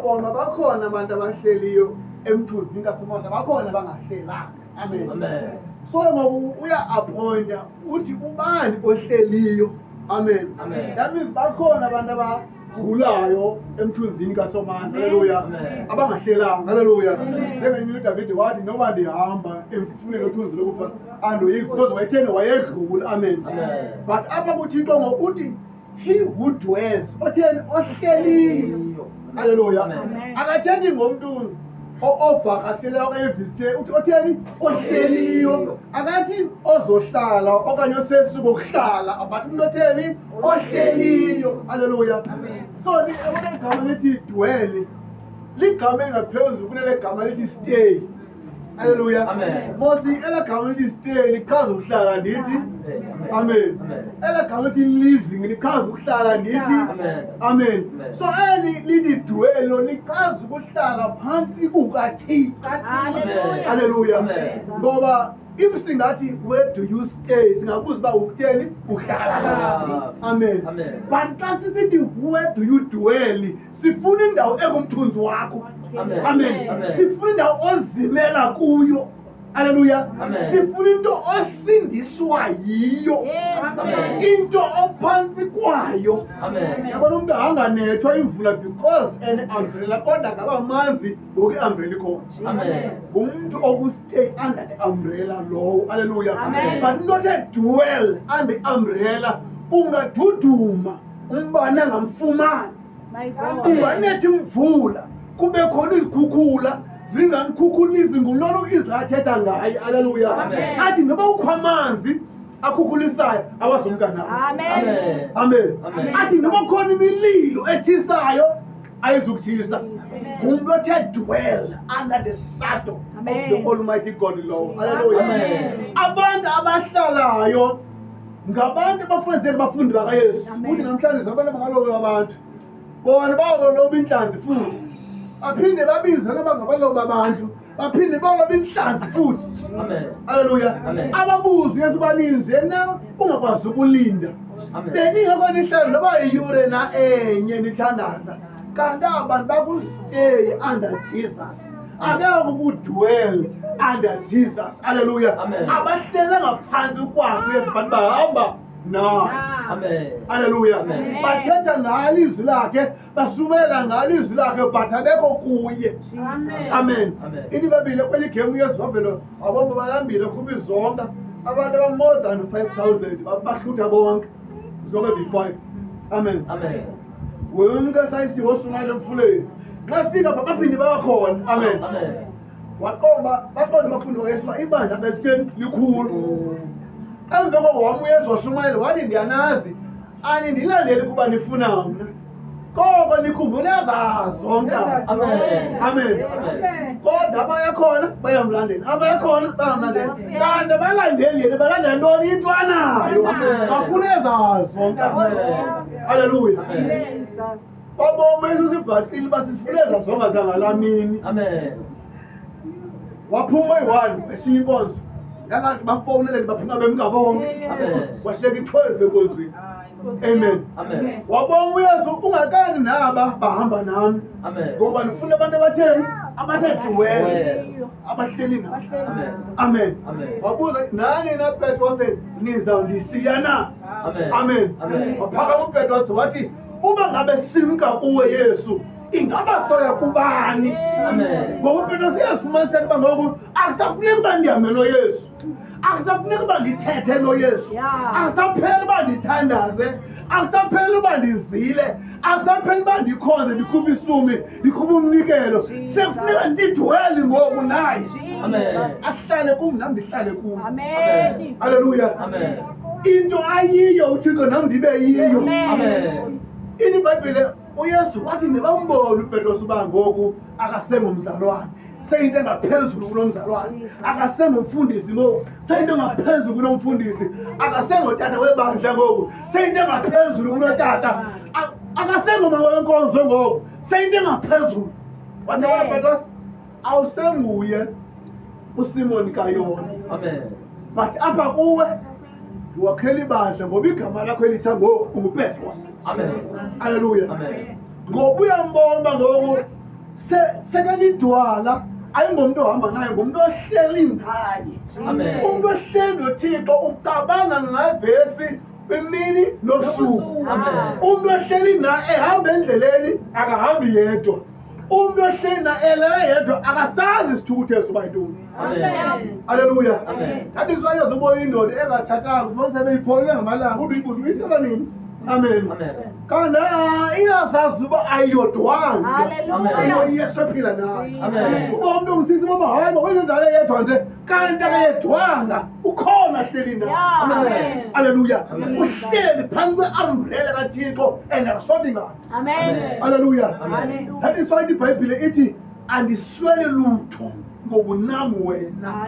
Uyabona, bakhona abantu abahleliyo emthunzini kaSomandla, bakhona abangahlelanga. Amen. Amen. So ngoku uya-appointa uthi ubani ohleliyo. Amen. Amen. That means bakhona abantu abagulayo emthunzini kaSomandla. Haleluya. Amen. Abangahlelanga. Haleluya. Amen. Njengenye uDavide wathi noba ndihamba emfuleni othunzi lokufa andoyiki because wayetheni wayedlula. Amen. Amen. But apha kuThixo ngoku uthi he who dwells, otheni ohleliyo. Haleluya. Amen. Akathethi ngomntu ovakashileyo okanye evizithe, uthi otheni ohleliyo. Akathi ozohlala okanye osesukokuhlala, but umntu otheni ohleliyo. Haleluya. So yabona igama lithi dwell ligama elingaphezulu kunele gama lithi stay. Haleluya. Amen. Mosi elaa gama lithi stay lichaza ukuhlala ndithi Amen. amen. Amen. Elaa gama lithi living lichaza ukuhlala ndithi Amen. amen. Amen. So eli lithi dwell lichaza ukuhlala phantsi kukaThixo. Amen. Haleluya. Amen. Ngoba if singathi where do you stay singabuza uba ukutheni uhlala phi. Amen. Amen. But xa sisithi where do you dwell sifuna indawo engumthunzi wakho. Amen. Amen. Amen. Sifuna indawo ozimela kuyo. Haleluya. Amen. Sifuna into osindiswa yiyo. Amen. Into ophantsi kwayo. Amen. Yabona umntu anganethwa imvula because ene-umbrella kodwa ngaba manzi ngoku i-umbrella ikhona. Amen. Ngumntu okustay under the umbrella lowo. Haleluya. Amen. But into othe dwell under the umbrella kungaduduma umbane angamfumani. Kunganethi imvula kube khona izikhukhula zingamkhukhulisi ngulona uIsrael athetha ngaye. Haleluya. Amen. Athi noba ukho amanzi akhukhulisayo awazumka nawo. Amen. Amen. Amen. Athi noba khona imililo etshisayo ayizukutshisa. Ngumntu othe dwell under the shadow of the Almighty God lowo. Haleluya. Amen. Abantu abahlalayo ngabantu abafuna njengabafundi bakaYesu. Kuthi namhlanje abantu abangalobe abantu. Bona bayoloba inhlanzi futhi. Baphinde babize noba ngabaloba abantu. Baphinde bayoloba inhlanzi futhi. Amen. Haleluya. Amen. Ababuzi uYesu baninzi yena ungakwazi ukulinda. Amen. Beningekho nihlala noba yiyure na enye nithandaza. Kanti aba bantu bakustay under Jesus. Akekho ukudwell under Jesus. Haleluya. Amen. Abahlele ngaphantsi kwakhe uYesu bantu bahamba naye. Amen. Haleluya. Amen. Bathetha ngalo izwi lakhe, bashumayela ngalo izwi lakhe but abekho kuye. Amen. Amen. Ithi iBhayibhile kwenye igemu uYesu wavela wabona balambile khupha izonka abantu aba more than 5000 bahlutha bonke. Zonke bi-5. Amen. Amen. Wemka sayisiwe oshumayela emfuleni. Xa fika pha baphinde babakhona. Amen. Amen. Waqomba baqonda abafundi bakaYesu uba ibandla besitheni likhulu. Emva koko wam uYesu washumayela wathi ndiyanazi anindilandeli kuba nifuna mna. Koko nikhumbule ezaa zonka. Amen. Amen. Kodwa abaya khona bayamlandela, abaya khona bayamlandela. Kanti abalandeli yena balandela ntoni? Into anayo. Amen. Bafuna ezaa zonka. Haleluya. Amen. Baboma Yesu sibhaqile uba sifuna ezaa zonka zangalaa mini. Amen. Waphuma eyi-one esinye inkonzo. Yangathi bafowuneleni baphuma bemka bonke. Amen. Washiyeka i-12 enkonzweni. Amen. Amen. Wabonga uYesu ungakani naba bahamba nami. Amen. Ngoba ndifuna abantu abatheni? Abathe dwell, Well. abahleli nami. Amen. Amen. Amen. Wabuza nani na Petros nizawundisiya na? Amen. Amen. Amen. Waphakama uPetros wathi uba ngabe simka kuwe Yesu ingaba soya kubani? Amen. Ngoba uPetros uyazifumanisela uba ngoku akusafuneki uba ndihambe noYesu. Akusafuneki uba ndithethe noYesu. Akusapheli uba ndithandaze. Akusapheli uba ndizile. Akusapheli uba ndikhonze ndikhuphe isumi, ndikhuphe umnikelo. Sekufuneka ndidwele ngoku naye. Amen. Ahlale kum nam ndihlale kuye. Amen. Haleluya. Amen. Into ayiyo uThixo nam ndibe yiyo. Amen. Ini iBhayibhile uYesu wathi nebambona uPetros uba ngoku akasengomzalwane. Seyinto engaphezulu kunomzalwane. Akasengomfundisi ngoku. Seyinto engaphezulu kunomfundisi. Akasengotata webandla ngoku. Seyinto engaphezulu kunotata. Akasengomama wenkonzo ngoku. Seyinto engaphezulu. Wathi yabona Petros awusenguye uSimon kaYona. Amen. But apha kuwe ndiwakhela ibandla ngoba igama lakho elitsha ngoku unguPetros. Amen. Haleluya. Amen. Ngoba uyambona uba ngoku Sekelidwala ayingomntu ohamba naye, ngumntu ohleli naye. Umntu ohleli noThixo ucabanga ngavesi imini nobusuku. Umntu ohleli naye ehamba endleleni akahambi yedwa. Umntu ohleli naye elele yedwa akasazi isithukuthezi uba yintoni. Aleluya. That is why uzobona indoda engatshatanga ufumanise beyipholile ngamalanga, ude uyibuze uyisela nini. Amen. Kanti iyazazi uba ayiyodwanga, inoYesu ephila naye. Uba umntu ongusisi baba, hayi bo, wenzenjalo yedwa nje, kanti akayedwanga, ukhona hleli naye. Aleluya. Uhleli phantsi kwe-umbrella kaThixo and akashoti ngayo. Aleluya. That is why iBhayibhile ithi andiswele lutho ngobunam wena.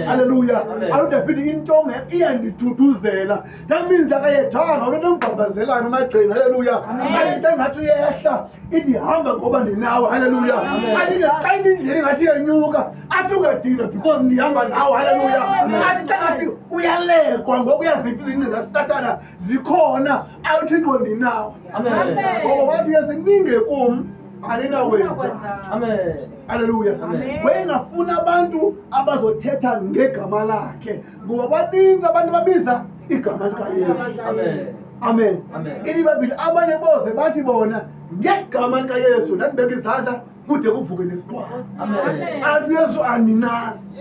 Aleluya. AluDavide intonga iyandithuthuzela. That means akayedwanga, unento embambazelayo emagxeni. Haleluya. Kanti into engathi uyehla ithi hamba ngoba ndinawe. Haleluya. Kanti xa indlela ingathi iyenyuka athi ungadinwa because ndihamba nawe. Haleluya. Athi xa ngathi uyalekwa ngoku uyaziphi izinto zaSathana zikhona, awuThixo ndinawe. Ngoba wathi uYesu ninge kum aninawenza. Haleluya. Wayengafuna abantu abazothetha ngegama lakhe, ngoba baninzi abantu babiza igama likaYesu. Amen. Ithi iBhayibhile abanye boze bathi bona ngegama likaYesu ndandibeka izandla kude kuvuke nesiqhwaga. Athi uYesu aninazi,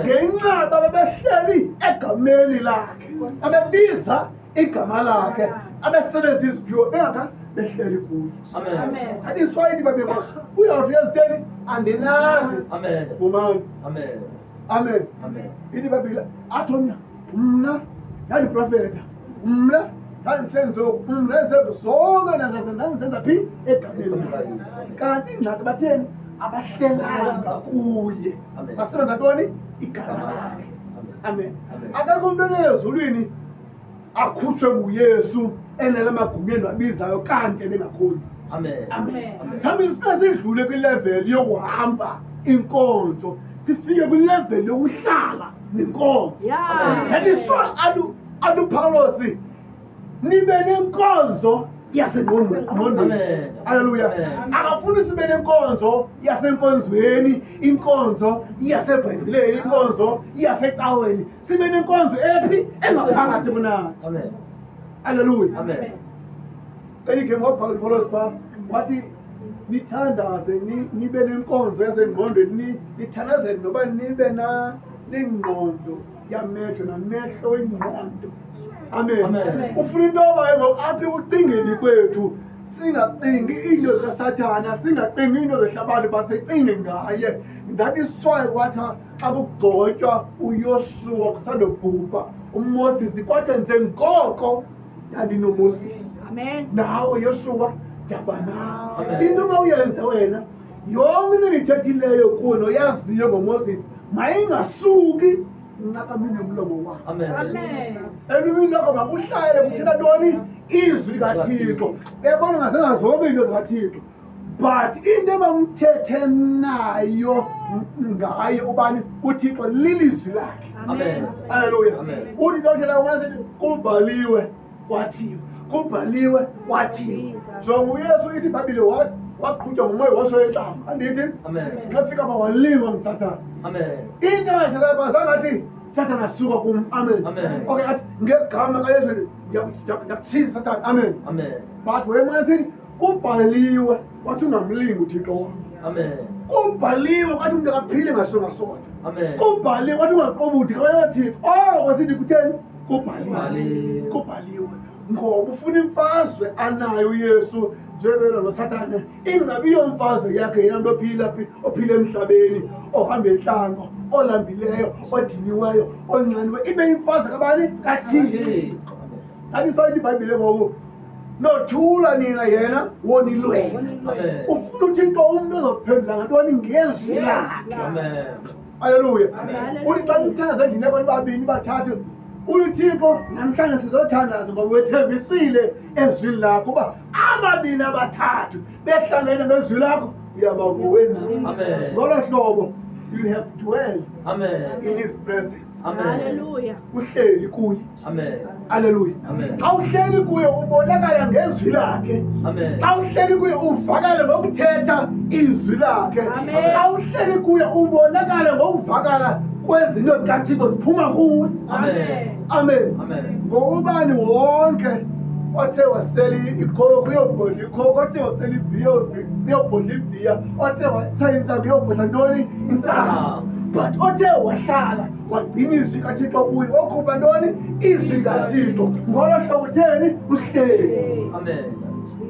ngenxa babebehleli egameni lakhe, abebiza igama lakhe, abesebenza iziphiwo bengaka behleli kuye. That is why babekwa uyawuthi uYesu theni andinazi. Vumani. Amen. Ithi iBhayibhile athi omnye mna ndandiprofeta, mna ndandisenza oku, mna ndandisenza zonke ndandisenza phi egameni lakhe. Kanti ingxaki batheni? Abahlelanga kuye, basebenza ntoni? Igama lakhe. Amen. Akekho umntu onezulwini akhutshwe nguYesu enala magunya endiwabizayo kanti ebengakhonzi. Amen. Amen. Mhlawumbi sifuna sidlule kwilevel yokuhamba inkonzo, sifike kwilevel yokuhlala nenkonzo. That is why adu Paulos nibe nenkonzo yasengqondweni. Haleluya. Akafuni sibe nenkonzo yasenkonzweni, inkonzo yaseBhayibhileni, inkonzo yasecaweni. Sibe nenkonzo ephi engaphakathi kunathi. Haleluya. Enye igame wabhala uPaulos pha wathi nithandaze nibe nenkonzo yasengqondweni, nithandazele noba nibe na nengqondo yamehlo namehlo wengqondo. Amen. Ufuna into yoba ngoku apha ekucingeni kwethu singacingi iinto zikaSathana, singacingi iinto zehlabathi, basicinge ngaye. That is why kwathi xa kugcotywa uYoshuwa kusandobhubha uMoses, kwathi njengoko ndandinoMoses nawe Yoshuwa ndaba nawe. Into mawuyenze wena yonke into endiyithethileyo kuwe noyaziyo ngoMoses mayingasuki ncakamini yomlomo wakho. Elwimini lwakho makuhlale kuthetha ntoni? Izwi likaThixo. Uyabona ungazenza zonke iinto zikaThixo, but into ebamthethe nayo ngaye ubani uThixo lilizwi lakhe. Haleluya. Uthi xa uthetha umasithi kubhaliwe kwathiwa, kubhaliwe kwathiwa. Jonga uYesu ithi iBhayibhile waqhutywa ngumoya washo entlango, andithi? Xa fika pha walingwa nguSathana. Into engahlelayo zangathi Sathana suka kum. Amen. Okay, athi ngegama kaYesu ndiyakutshiza Sathana. Amen. But wemane sithi kubhaliwe wathi ungamlingi uThixo wakho. Kubhaliwe kwathi umntu akaphile ngasonga sodwa. Kubhaliwe kwathi ungaqobudi kayoThixo. Oh, kwasithi kutheni? Kubhaliwe. Kubhaliwe. Ngoba ufuna imfazwe anayo uYesu njengelo noSathane, ingabi yomfazwe yakhe yena mntu ophila phi, ophila emhlabeni, ohamba entlango, olambileyo, odiniweyo, onxaniweyo, ibe imfazwe kabani? KaThixo. That is why iBhayibhile ngoku nothula nina yena wonilwela. Ufuna uThixo umntu ozophendula ngantoni? Ngezwi lakhe. Haleluya. Uthi xa nithandaza endlini yakho nibabini bathathu, uThixo namhlanje sizothandaza ngoba wethembisile ezwini lakho uba ababini abathathu behlangene ngezwi lakho uyaba ngowenu. Ngolo hlobo you have dwelled in his presence. Hallelujah. Uhleli kuye. Amen. Aleluya. Xa uhleli kuye ubonakala ngezwi lakhe. Xa uhleli kuye uvakale ngokuthetha izwi lakhe. Xa uhleli kuye ubonakale ngokuvakala kwezinto zikaThixo ziphuma kuwe. Amen. Ngokubani wonke othe wasela ikhokho uyobhodla ikhokho, othe wasela ibhiya uyobhodla ibhiya, othe wasela intsangu uyobhodla ntoni? Intsangu. But othe wahlala wagcina izwi kaThixo kuye, okhupha ntoni? Izwi kaThixo. Ngolo hlobo utheni? Uhleli. Amen.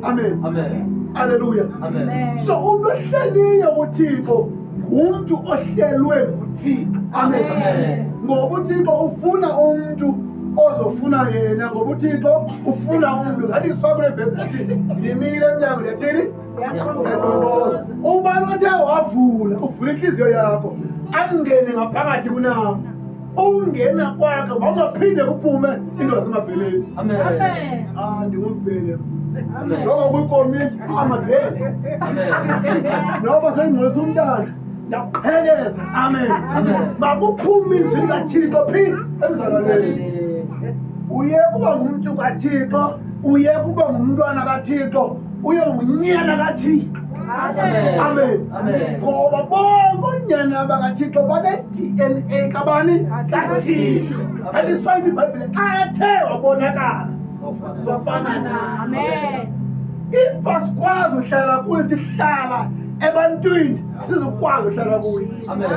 Amen. Amen. Haleluya. Amen. So umntu ohleliyo kuThixo ngumntu ohlelwe nguThixo. Amen. Amen. Ngoba uThixo ufuna umntu ozofuna yena, ngoba uThixo ufuna umntu. Ngathi sifaka kule vesi ethi ndimile emnyango ndiyathini? Ndiyaqoqoza. Ubani othe wavula, uvula intliziyo yakho, angene ngaphakathi kunawo. Ungena kwakhe wawungaphinde kuphume into yasemabheleni. Amen. Ah, ndingumbhele. Amen. Noba kwikomiti amabhele. Amen. Noba sengingcolisa umntana, ndiyaqhekeza. Amen. Amen. Makuphume izwi likaThixo phi emzalwaneni. Uye kuba ngumntu kaThixo, uye kuba ngumntwana kaThixo, uye ngunyana kaThixo. Amen. Amen. Amen. Ngoba bonke oonyana bakaThixo bane-DNA kabani? KaThixo. That is why iBhayibhile xa ethe wabonakala sofana naye. If asikwazi uhlala kuye, sihlala ebantwini, asizukwazi uhlala kuye. Amen.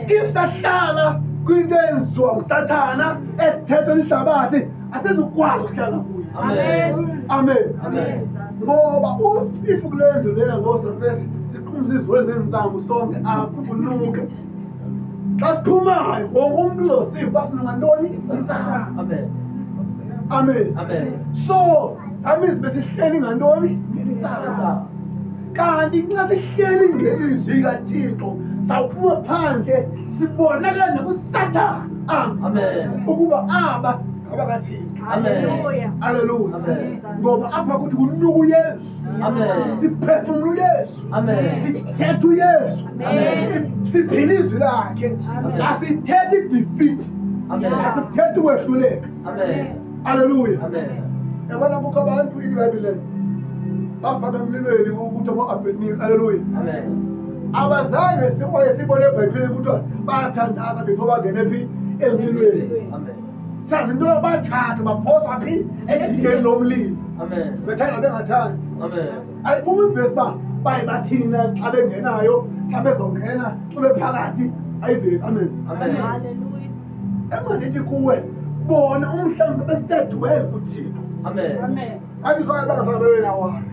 If sahlala kwinto eyenziwa nguSathana ethethwa lihlabathi, asizukwazi uhlala kuye. Amen. Amen. Amen. Ngoba if kule ndlu lena ngosirfesi siqhumza izizwe zentsangu sonke apha kunuke. Xa siphumayo wonke umntu uzosiva uba sinuka ntoni? Intsangu. Amen. Amen. Amen. So that means besihleli ngantoni? Ngentsangu. Kanti nxa sihleli ngelizwi likaThixo sawuphuma phandle sibonakala nakuSathana. Amen. Amen. Ukuba aba ngabakaThixo. Amen. Haleluya. Amen. Ngoba apha kuthi kunuka uYesu. Amen. Siphefumula uYesu. Amen. Sithetha uYesu. Amen. Siphila izwi lakhe. Amen. Asithethi defeat. Amen. Asithethi ukwehluleka. Amen. Haleluya. Amen. Yabona kukho abantu iBhayibhile bafaka emlilweni ukuthi ama-Abednego. Haleluya. Amen. Abazange sikwaye sibone eBhayibhileni kuthiwa bayathandaza before bangene phi emlilweni. Amen. Sazi into yobathathu baphoswa phi edikeni lomlilo. Amen. Bethanda bengathandi. Amen. Ayiphumi ivesi uba baye bathini na xa bengenayo, xa bezongena, xa bephakathi, ayiveli. Amen. Amen. Emandithi kuwe, bona umhlawumbi besithe-dwell kuThixo. Amen. Kanti sonke bangazange babe nawari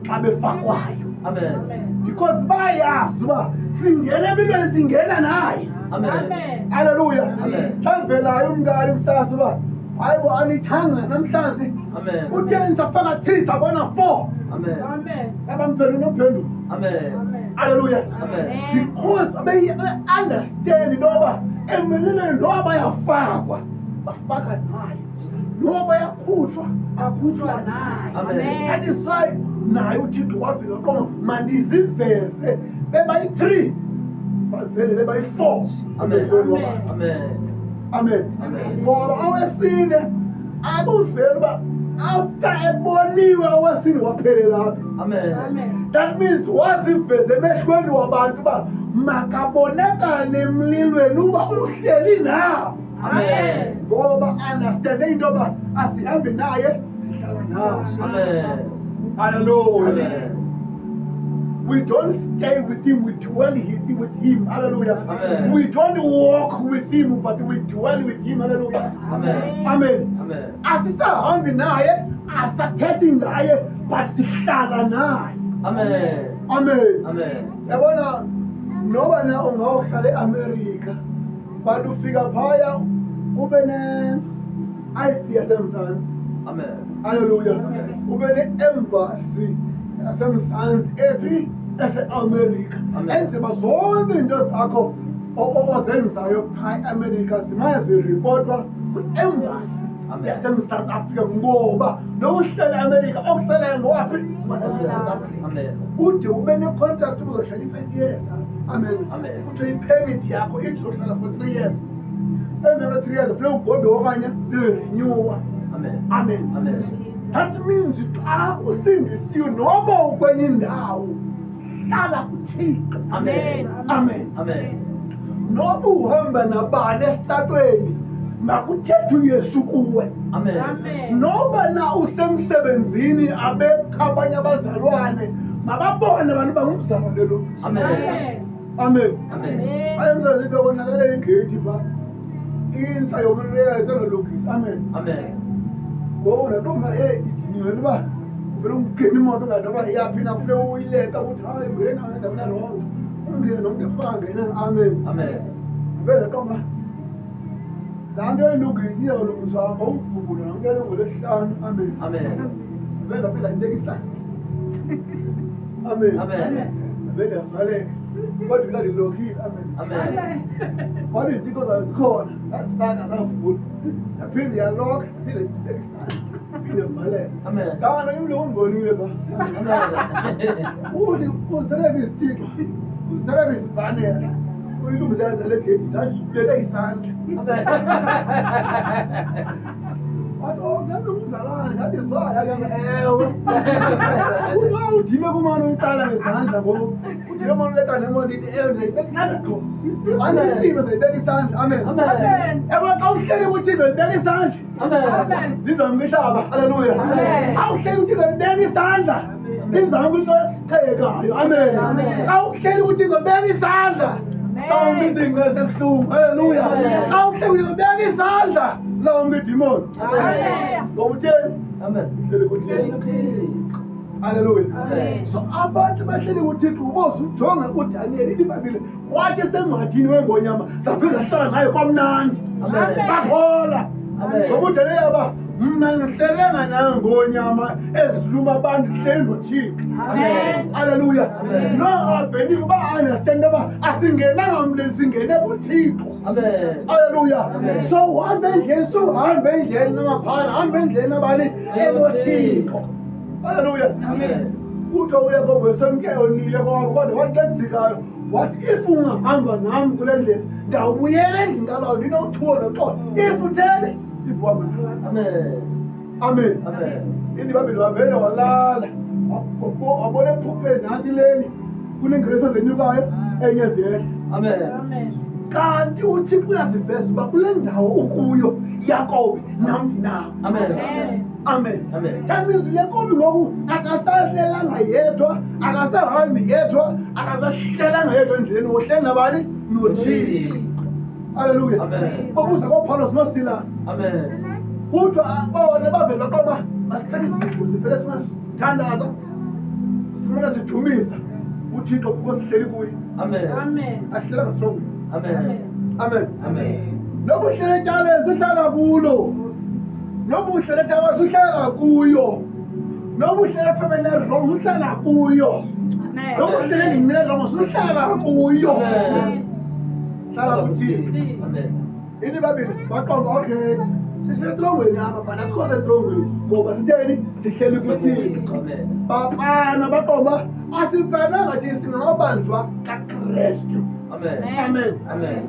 xa befakwayo. Amen. Because bayazi uba singena empilweni, singena naye. Amen. Haleluya. Amen. Xa mvelayo umngane kusasa uba hayi bo anithanga namhlanje. Amen. Utheni safaka 3 sabona 4. Amen. Abamphendula nomphendula. Amen. Haleluya. Amen. Because be-understand into yoba emlilweni noba bayafakwa, bafaka naye. Noba bayakhutshwa, akhutshwa naye. Amen. That is why naye uThixo wavela waqonda mandiziveze bebayi-3 bavele bebayi-4 Amen. emehlweni wabantu. Amen. Amen. Amen. Ngoba owesine akuveli uba after eboniwe owesine waphelela phi. Amen. That means waziveze emehlweni wabantu uba makabonakale emlilweni uba uhleli nawo. Amen. Ngoba understande into yoba asihambi naye, sihlala naye. Amen. Hallelujah. Amen. We don't stay with him, we dwell with him. Hallelujah. Amen. We don't walk with him, but we dwell with him. Hallelujah. Amen. Amen. Amen. Asisahambi naye, asathethi ngaye, but sihlala naye. Amen. Amen. Amen. Yabona noba na ungawuhlala eAmerica, but ufika phaya ube ne-ID yaseMzantsi. Amen. Hallelujah. Amen. Ube ne-embassy yaseMzantsi ephi eseAmerica. Amen. Enzima zonke iinto zakho ozenzayo phaa eAmerica zimane ziripotwa kwi-embassy Amen. yaseMzantsi Afrika, ngoba nokuhlala eAmerica okusalayo ngowaphi? WaseMzantsi Afrika. Amen. Ude ube ne-contract uzohlala i-5 years. Amen. Amen. Kuthiwe i-permit yakho ithi uzohlala for 3 years. Emva kwe-3 years funeka ugoduke okanye uyorenewa. Amen. Amen. Amen. That means xa usindisiwe noba ukwenye indawo, hlala kuThixo. Amen. Amen. Amen. Noba uhamba nabani esitratweni, makuthethe uYesu kuwe. Amen. Amen. Noba na usemsebenzini abekho abanye abazalwane, mababone abantu bangumzalwane lo. Amen. Amen. Amen. Hayi, emsebenzini bekonakele igeyithi phaa, intsha yomntu isenolungisa. Amen. Amen. Ngoku naqoma idiniwe nto uba uvele ungene imoto ungathi noba iyaphi na, funeka uyileka ukuthi hayi ngena endaweni erongo, ungene nomntu efuna angena. Amen. Amen. Vele ndaqonda laa nto ilungisa iyawulungiswa ngomvulo namkele ngolwesihlanu. Amen. Amen. Vele ndaphinda ndibeka isandla. Amen. Amen. Vele yavaleka, kodwa ilandilokhile. Amen. Amen. Kodwa izitshixo zayo zikhona, ndazifaka zavula, yaphinde yalokha, yaphinde ndibeka isandla, phinde yavaleka. Amen. Kanti umntu undibonile pha. Amen. Uthi uzithathephi izitshixo, uzithathephi izipanela, uyilungise le gedi, ndandibeke isandla. Amen. Wathi, oh, ndandingumzalwane, ndandizwaya ke. Ewe. Uthi, oh, udime kumane uyitsala ngezandla ngoku. Udime umane uleqa nemoto ithi, ewe, ndizayibeka isandla qho. Andiyicime, ndizayibeka isandla. Amen. Amen. Ewe, xa uhleli kuThixo, ndibeka isandla. Amen. Lizamka ihlaba. Haleluya. Amen. Xa uhleli kuThixo, ndibeka isandla. Lizamka into eqhekekayo. Amen. Amen. Xa uhleli kuThixo, beka isandla. Sawumbi izinto ezibuhlungu. Haleluya. Amen. Xa uhleli kuThixo, beka isandla. Lawumbi idimoni. Amen. Ngoba utheni? Amen. Uhleli kuThixo. Haleluya. Amen. So abantu bahleli kuThixo, uboze ujonge uDaniyeli, ithi iBhayibhile wathi esemhathini wengonyama zaphinde zahlala naye kwamnandi. Amen. Baphola. Amen. Ngoba uDaniyeli yaba mna ngihlelenga nayo ngonyama eziluma abantu, ndihleli noThixo. Amen. Haleluya. Amen. No avenue uba understand uba asingenanga mleni, singene kuThixo. Amen. Haleluya. Amen. So uhambe endleleni, suhambe endleleni namaphara, hambe endleleni abani enoThixo. Haleluya. Amen. Kuthiwa uYakobo esemke onile kwabo, kodwa wathi xa ejikayo wathi if ungahamba nam kule ndlela ndawubuyela endlini kabawo ndinothuwo noxolo. If uthele, if uhamba nam. Amen. Amen. Amen. Indibambile wavele walala, wabona ephupheni nanti leni kuneengresi ezenyukayo enye ziyehla. Amen. Kanti uThixo uyaziveza uba kule ndawo ukuyo Yakobi nam ndinawo. Amen. Amen. Amen. That means uYakobi ngoku akasahlelanga yedwa, akasahambi yedwa, akasahlelanga yedwa endleleni, uhleli nabani? NoThixo. Haleluya. Amen. Babuza kooPawulos noSilas. Amen. Kuthiwa bona bavele baqoma masithathe isigqibo sivele simasithandaza, simane sidumisa uThixo because sihleli kuye. Amen. Asihlelanga trongweni. Amen. Amen. Amen. Noba uhlele etyaleni suhlala kulo, noba uhlele ethawa suhlala kuyo, noba uhlele efemeni erongo suhlala kuyo, noba uhlele endingqini erongo suhlala kuyo. Amen. Hlala kuThixo. Amen. Ini babili baqonda okay sisetrongweni apha but asikho setrongweni ngoba sitheni, sihleli kuThixo. Amen. Bapana baqonda asipananga thi singabanjwa kaKrestu. Amen. Amen. Amen.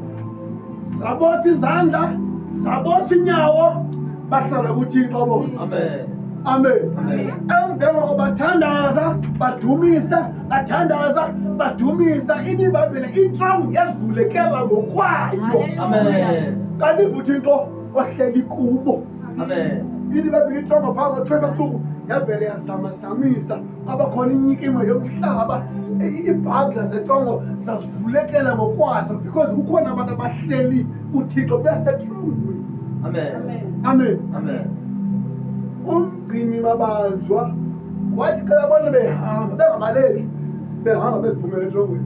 Zabotha izandla, zabotha inyawo, bahlala kuThixo bona. Amen. Amen. Amen. Emveni koko bathandaza, badumisa, bathandaza, badumisa, inibambile introngo yazivulekela ngokwayo. Amen. Kanti ivuthi into ohleli kubo. Amen. Inibambile introngo phaa ngo-12 ebusuku yavele yazamazamisa, kwabakhona inyikima yomhlaba, iibhagla zetrongo zazivulekela ngokwazo because kukhona abantu abahleli kuThixo besetrongweni. Amen. Amen. Amen. Umgcini mabanjwa wathi xa abona behamba bengabaleki, behamba beziphumela etrongweni,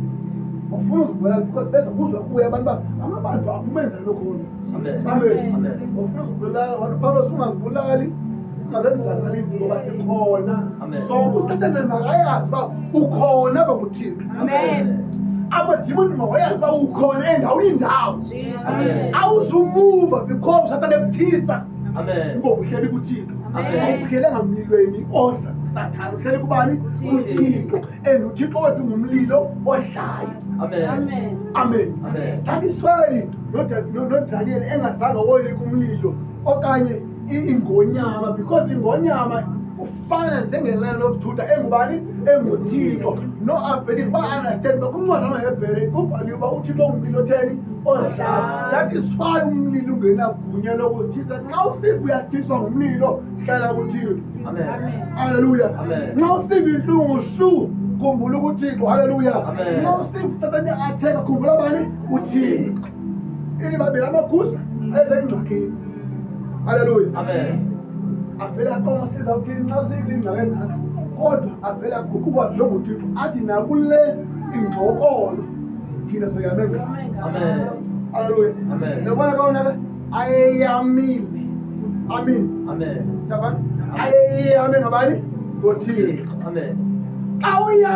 wafuna uzibulala because bezobuzwa kuye abantu uba amabanjwa aphume njani okhona. Amen. Amen. Amen. Wafuna uzibulala, wathi uPawulos ungazibulali, ungazenzakalisi ngoba sikhona. Amen. Sonke uSathane makayazi uba ukhona apha kuThixo. Amen. Amadimoni makayazi uba ukhona endaweni indawo. Amen. Awuzumuva because uSathane ekuthisa. Amen. Ngoba uhleli kuThixo. Amen. Awuhlelanga mlilweni oza sathana, uhleli kubani? KuThixo. And uThixo wethu ngumlilo odlayo. Amen. Amen. Amen. Amen. That is why noDaniel engazange woyika umlilo okanye ingonyama, because ingonyama ufana njenge-Lion of Judah engubani? EnguThixo. No-Abednego ba-understand uba kwincwadi yamaHebhere kubhaliwe uba uThixo ungumlilo otheni? Odlayo. That is why umlilo ungenagunya lokutshisa. Xa usiva uyatshiswa ngumlilo, hlala kuThixo. Amen. Amen. Haleluya. Amen. Nxa usiva intlungu shu, khumbula ukuThixo. Haleluya. Amen. Nxa usiva uSathane atheka, khumbula bani? UThixo. Ini babili amakhusa ayesengxakini. Haleluya. Amen. Avele aqonga sizawuthini nxa siyingxaki engaka, kodwa avele aguquka lo nguThixo athi nakule ingxokolo thina soyame ngayo. Amen. Haleluya. Amen. Yabona kawona ke ayeyamile. Amen. Amen. Yabona? Ayeyame ngabani? NgoThixo. Amen. Xa uyame